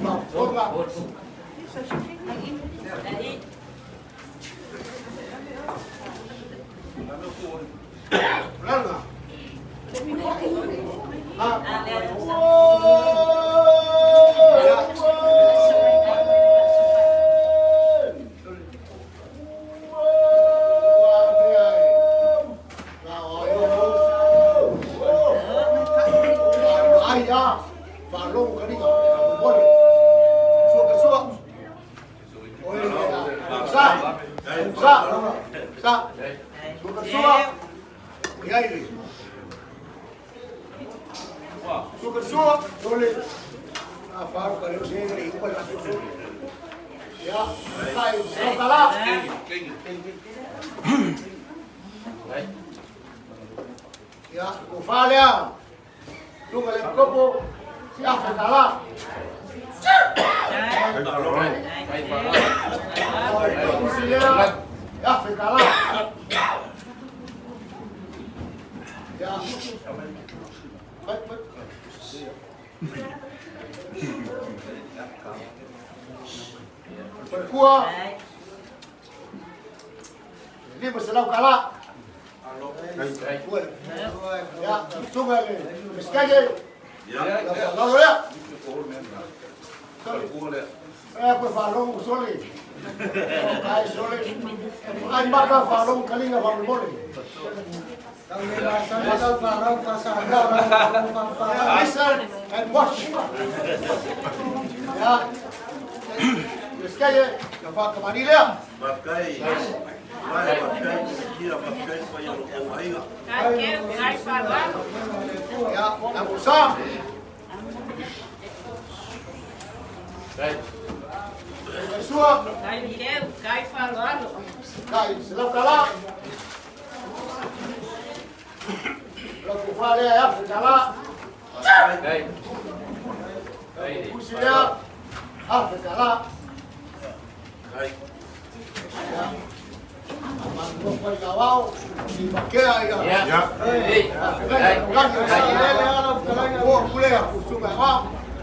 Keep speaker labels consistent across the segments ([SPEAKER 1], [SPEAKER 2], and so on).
[SPEAKER 1] Faafofoga. Lana. Ia, ko whālea, Lunga le kopo, si afe kala. Afe kala. Ya. Kua. 500 kala. Ya, sunga le. Miskage. Ya, la ya. Eh, ko fa long soli. Ai soli. Ai maka fa long kalinga fa mole. Listen and watch. Ya. Miskage, ya fa kamani lea.
[SPEAKER 2] Faafetai. Mai faafetai kia faafetai mai o lou aiga.
[SPEAKER 1] Ya, abusa. Sua. Kai, selau kala. Lau kufa lea ya kala. Kusi lea afe kala.
[SPEAKER 2] Ai.
[SPEAKER 1] Ya. Amango kwa kawao ni makea ya.
[SPEAKER 3] Ya.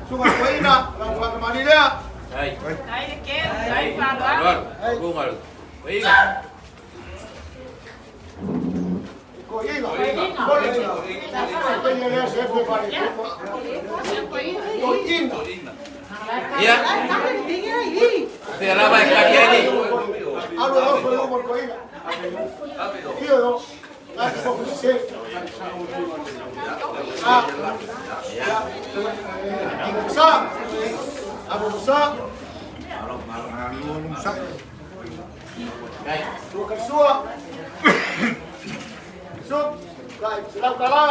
[SPEAKER 1] Sunga koina, lau whakamani lea. Ko iga. Sole. Kenya lea se fo pare. Ko ina.
[SPEAKER 3] Ya. Se lava e kariani.
[SPEAKER 1] Alo do foi o ko iga. Io do. Ah, ko se. Ah. Ya. Sa. Abu Musa. Sua sua. Sup. Kai selau kala.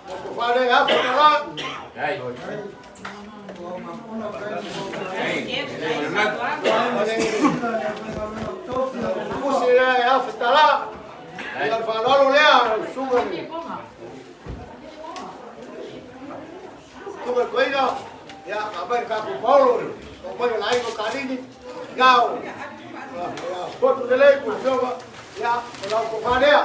[SPEAKER 1] Ko fale ya kala. Kusi lea ya fitala. Ya falalo lea sunga ni. Sunga koina. Ya abai ka ko Paulo. Ko mai lai ko kalini. Yao. Ya fotu le ko soba. Ya ko ko falea.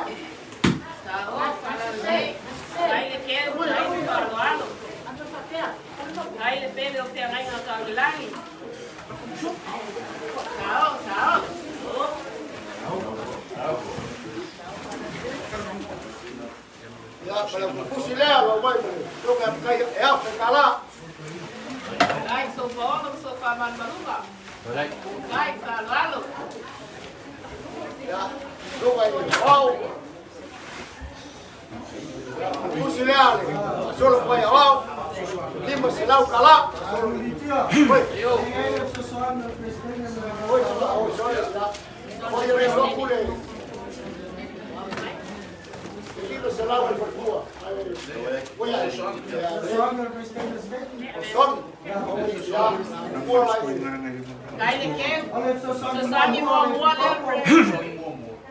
[SPEAKER 1] Ya para ko kusi lea lo mai. Sunga kai ya fitala. Ya sunga ni wau. Kusi lea le. Solo ko ya wau. Lima selau kala. Oi. Oi, oi, sorry. Oi, oi, so pule. Lima selau le fortua. Oi, ya. Son. Ya,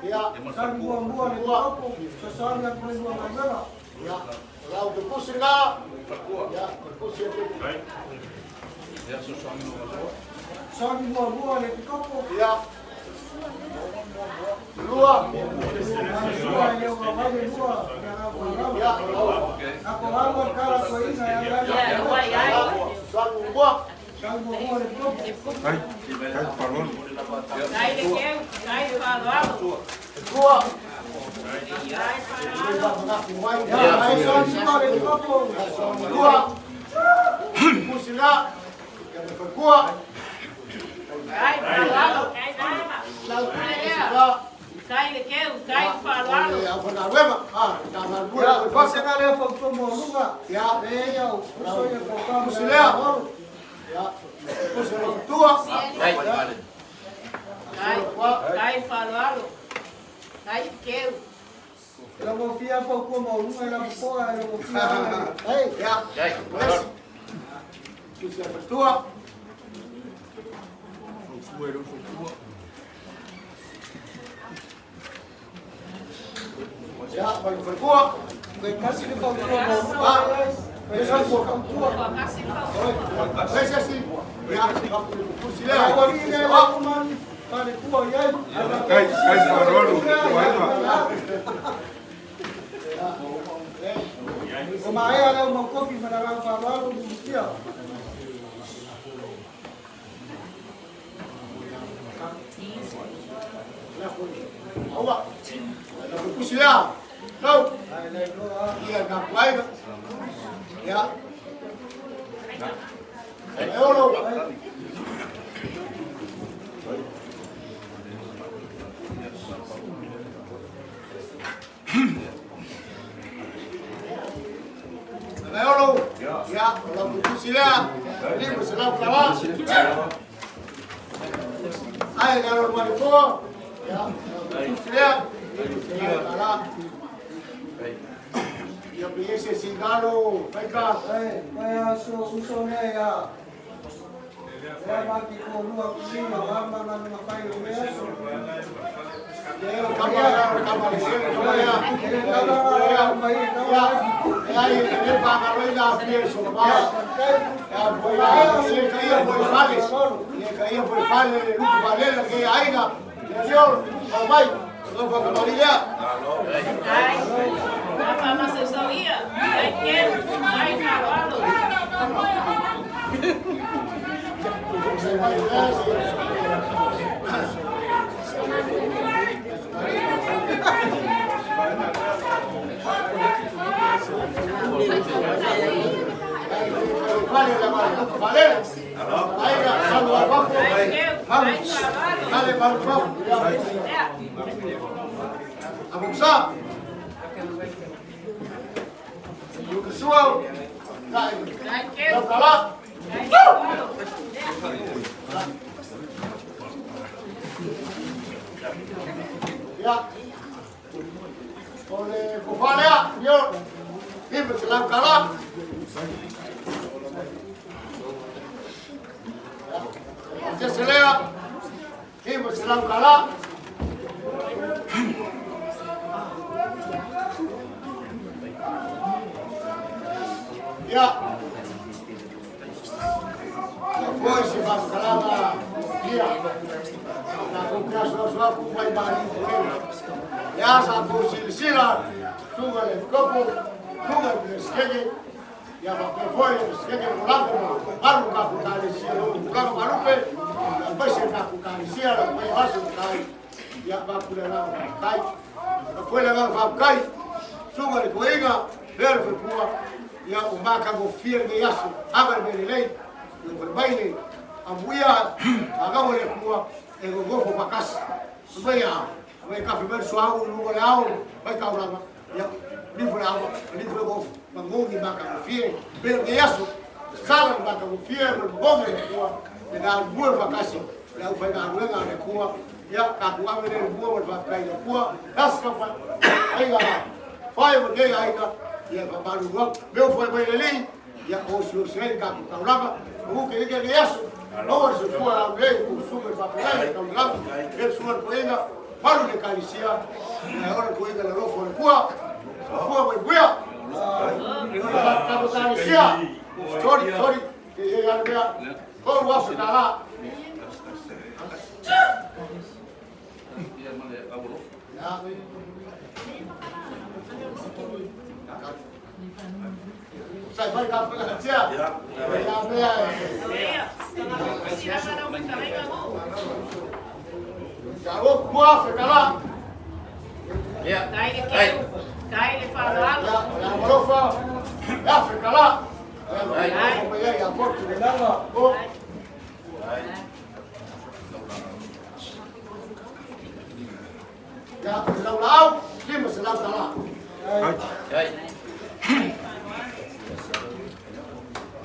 [SPEAKER 1] Ya, ya. Lau ke kusi nga. Ya, kusi Ya. Lua. Ya, Sangua. Lua. Lua. Pusila. Kua.
[SPEAKER 3] ma le aualofa.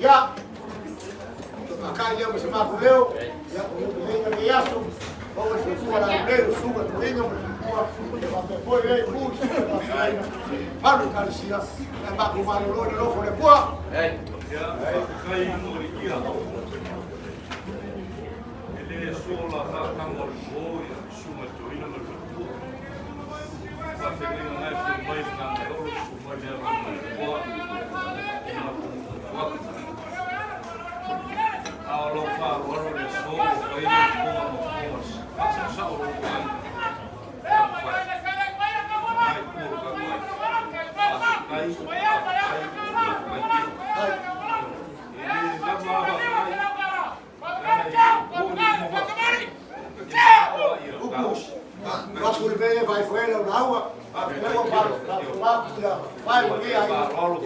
[SPEAKER 3] Ia.
[SPEAKER 1] Ia, kai lea ma se matou leo, ia, o le lenei aso, maua le soifua laulelei o susuga toeaina ma le faletua, ia faapea foi lea itu i susuga faafeagaiga, mamalu i Ekalesia, ae matou malolo i le alofa o le Atua.
[SPEAKER 2] Ia, faafetai mo le ia. E le sola faataga o le po, ia, susuga i le toeaina ma le faletua. Faafeagaiga na e afio mai le Gagaeolo, susu mai le alo o le Malietoa, o matou nonofo atu. A o lau faaaloalo i le aso ua fai le fofoga ma fofoga faasaosao o lou aiga. Taumafai. Lena itu o le tatou aiga. Faafetai, faafetai, faafetai tele. E le lava a faafetai. Leaga e moni uma faafetai. E sao lava ia
[SPEAKER 1] Upu, atu le mea vai foi lau lauga, ua palo, vai mo ia malo,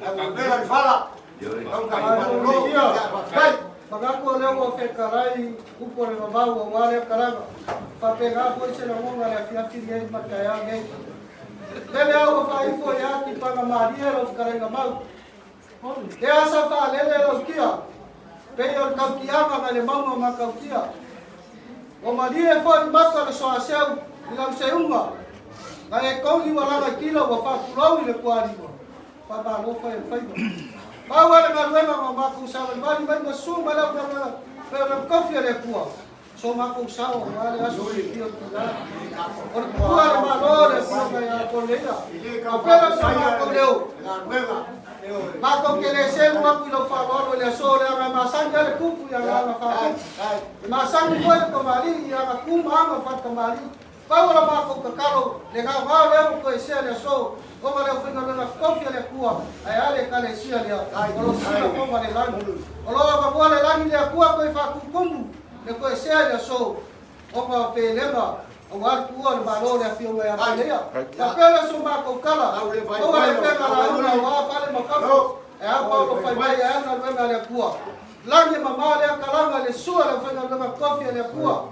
[SPEAKER 1] ai mea le fala, lau ka malolo, ia faafetai.
[SPEAKER 4] Manatu o lea ua fetalai upu o le vavau aua lea talaga. Faapena foi se lagona i le afiafi lenei ma le taeao lenei. Lele lava ua faaifo ia tipaga malie lau fetalaiga mau. Lea sa faalele lau kia, pei o le tautiaga nai le mauga o Matautia. Ua malie foi maka o le soaseu i lau seuga, nai e kogi ua lagaitila ua faatulou i le tualima, faamalo fai o le faiva. Pau lava le galuega na matou savalivali mai ma susu mai lau galuega pei o le tofi a le Atua, so matou sao aua le aso fiafia o le tina. O le tutua le Malo le afioga ia Koleia. Faapea so matou leo. Matou te le selu atu i lau faaaloalo i le aso leaga e masani lava le tupu i ana aga faatupu. E masani foi le tamalii i ana tu ma aga faatamalii. Pau o la matou tatalo, le gaogao lea ua toesea i le aso, ona le aufaigaluega tofi a le Atua, ae a le Ekalesia lea, o lo sila foga le lagi. O lo avanoa le lagi le Atua toe faatutumu le toesea i le aso, ona o pelega aua le tuua o le Malo le Afioga ia Peleia. Faapea lea so matou tala, maua le pega lauga aua fale ma fafo, ae a paolo fai mai ae a galuega a le Atua. Lagi e mama lea talaga i le sua le aufaigaluega tofi a le Atua.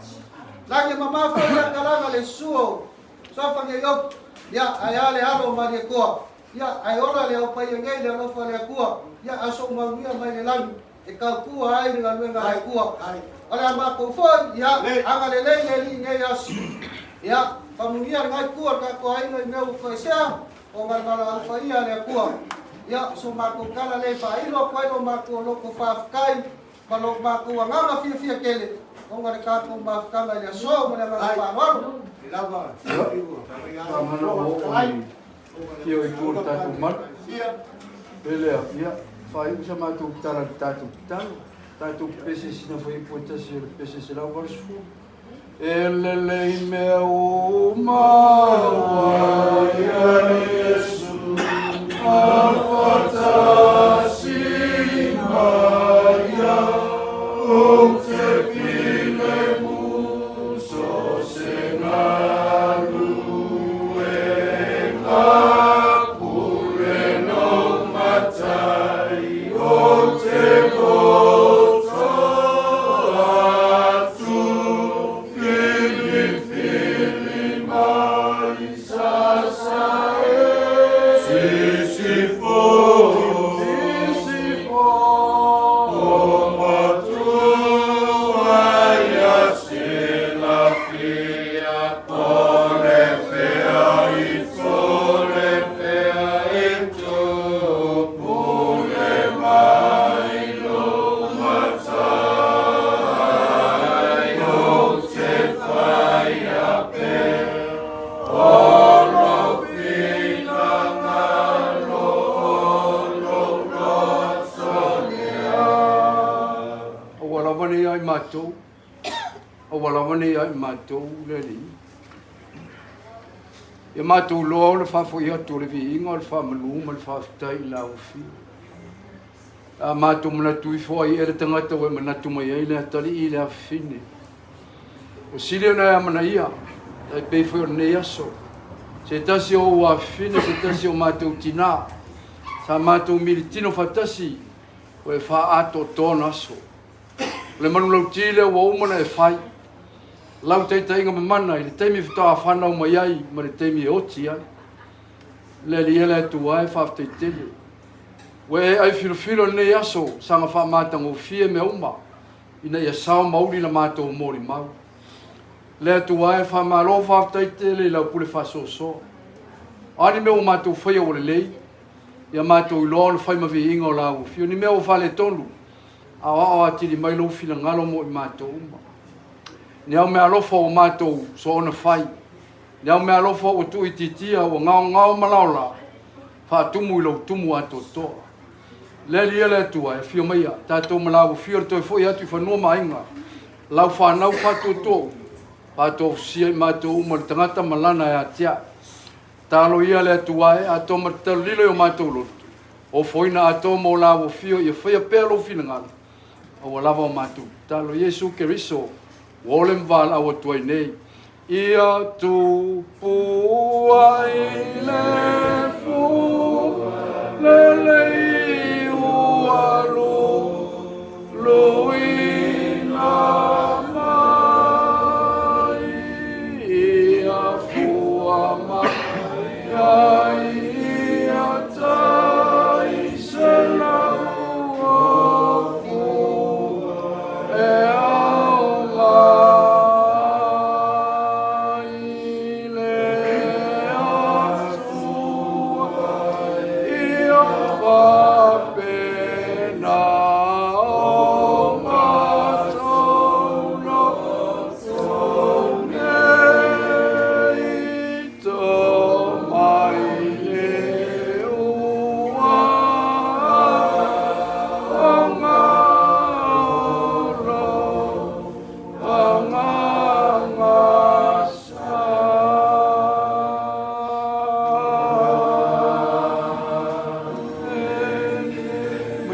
[SPEAKER 4] Lagi e mama foi lea talaga i le sua o Sofa Neiop, ia, ae a le alo o Malietoa, ia, ae ola le ao paia nei i le alofa o le Atua, ia, a sou manuia mai le lagi e tautua ai le galuega a le Atua. O le a matou foi, ia, agalelei le Alii i nei aso. Ia, famunia lenai itu o le tatou aiga i mea ua toesea, o valavala paia a le Atua. Ia, so matou tala lea e faailo atu ai lo matou loto faafetai ma lo matou agaga fiafia tele ona le tatou mafutaga i le aso ma le agaga faaaloalo.
[SPEAKER 5] Ia, i tua le tatou malu. E lea, ia, faaiu sa matou tala i le tatou tatalo. Tatou pese sina fuaiupu e tasi o le pese 180. E lelei mea uma ua ia Iesu a faatasi ma ia ou te filemu so se galuega pule lou matai ou te loto atu filifili mai sasa e Sisifo Sisifo o matua ia silafia o le fea i to le fea e to pule mai lou matai ou te whaia pe o lou finagalo o lou loto lea. Aua lava nei ia i matou, aua lava nei ia i matou le Alii. Ia matou iloa o le faafoi atu o le viiga o le faamanu ma le faafetai i lau Afio. A matou manatu ifo ai ea le tagata ua e manatu mai ai le atalii i le afafine. Ua sili ona e amanaia, tai pei foi o lenei aso, se tasi o ou afafine, se tasi o matou tinā, sa matou militino faatasi, ua e faaatoatoa ona aso. O le manulauti lea ua uma ona e fai, lau taitaiga mamana i le taimi faatoa fanau mai ai ma le taimi e oti ai. Le Alii e le Atua e faafetai tele. Ua e ai filofilo i lenei aso saga faamatagofie mea uma ina ia sao ma uli la matou molimau. Le Atua e faamalo faafetai tele i lau pule faasoasoa. O a ni mea ua matou faia ua lelei, ia matou iloa ona fai ma viiga o lau afio. Ni mea ua faaletonu, aoao atili mai lou finagalo mo i matou uma. Ni au meaalofa ua matou soona fai, ni au meaalofa ua tuuitiitia, ua gaogao ma laolao, faatumu i lou tumu atoatoa. Le Alii e le Atua, e afio maia tatou ma lau afio le toe foi atu i fanua ma aiga, lau fanau faatuatua uma, faatofusia i matou uma le tagata ma lana e atiae. Talo ia le Atua e atoa ma te talolilo i o matou loto, ofoina atoa mo lau afio ia faia pea lou finagalo, aua lava o matou tatalo. Iesu Keriso, ua ole ma valaau atu ai nei, Ia tupu ai le fu lelei ua luluina mai, ia fua mai ai ia tai 100 o fu e aoga i le Atua ia faapena o matou loto nei to mai le ua o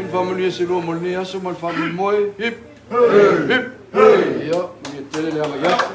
[SPEAKER 5] Faamanuia se lua mo lenei aso ma le faamoemoe. Hip! Hip! Ia, manuia tele le agai atu.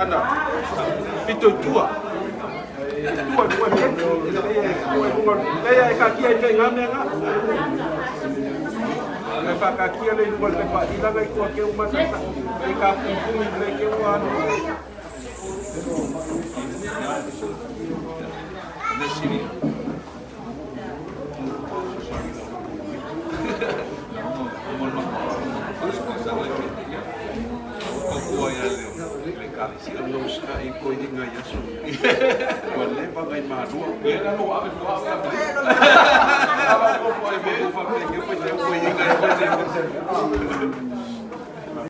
[SPEAKER 6] Ana, pito i tua. Tua, tua, tua, tua, leia e kakia i te ngā mea ngā. E whakakia le tua le pa ilanga i kua ke umata e ka pumpungi le ke ua anu.